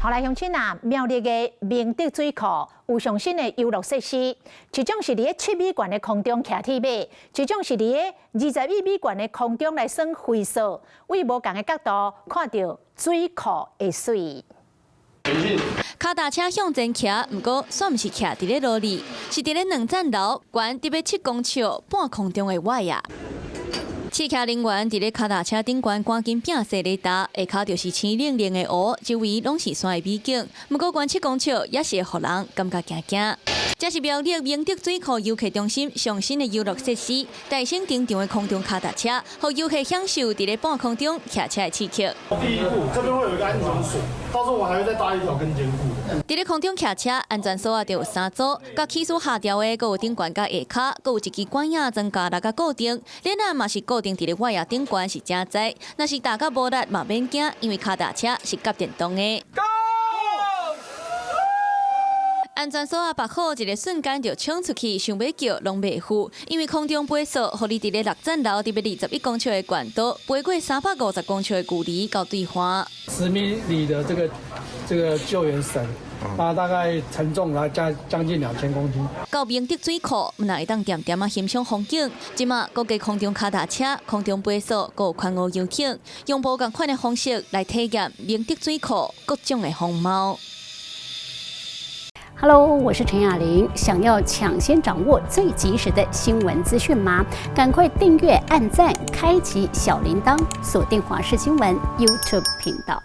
好來，鄉親啊，苗栗的明德水庫有上新的遊樂設施，一種是佇咧7米懸的空中騎鐵馬，一種是佇咧21米懸的空中來耍飛索，對無仝的角度看著水庫的媠。跤踏車向前騎，毋過煞毋是騎佇咧路裡，是佇咧兩層樓懸得欲7公尺半空中的瓦仔。試騎人員佇咧跤踏車頂懸趕緊摒細雷達，下跤就是青冷冷的湖，周圍攏是山的美景。毋過懸7公尺也是會予人感覺驚驚。這是苗栗明德水庫遊客中心上新的遊樂設施，大型登場的空中跤踏車，予遊客享受佇咧半空中騎車的刺激。第一步，這邊會有一個安全鎖，到時候我還會再搭一條更堅固的。佇咧空中騎車，安全鎖仔就有三組，佮起始下調的，閣有頂懸佮下跤，閣有一支管仔增加力佮固定，鏈仔嘛是固定佇咧瓦仔頂懸是誠在。若是踏甲無力嘛免驚，因為跤踏車是夾電動的。Go！安全鎖仔縛好，一个瞬間就衝出去，想欲叫攏袂赴，因為空中飛索，予你佇咧六層樓，得欲21公尺的懸度，飛過350公尺的距離到對岸。10米的這個救援繩，它大概承重來將近2000公斤。到明德水庫，毋但會當恬恬仔欣賞風景，這馬閣加空中跤踏車、空中飛索，閣有環湖遊艇，用無仝款的方式來體驗明德水庫各種的風貌。 Hello，我是陳雅玲。想要搶先掌握最及時的新聞資訊嗎？趕快訂閱、按讚、開啟小鈴鐺，鎖定華視新聞 YouTube 頻道。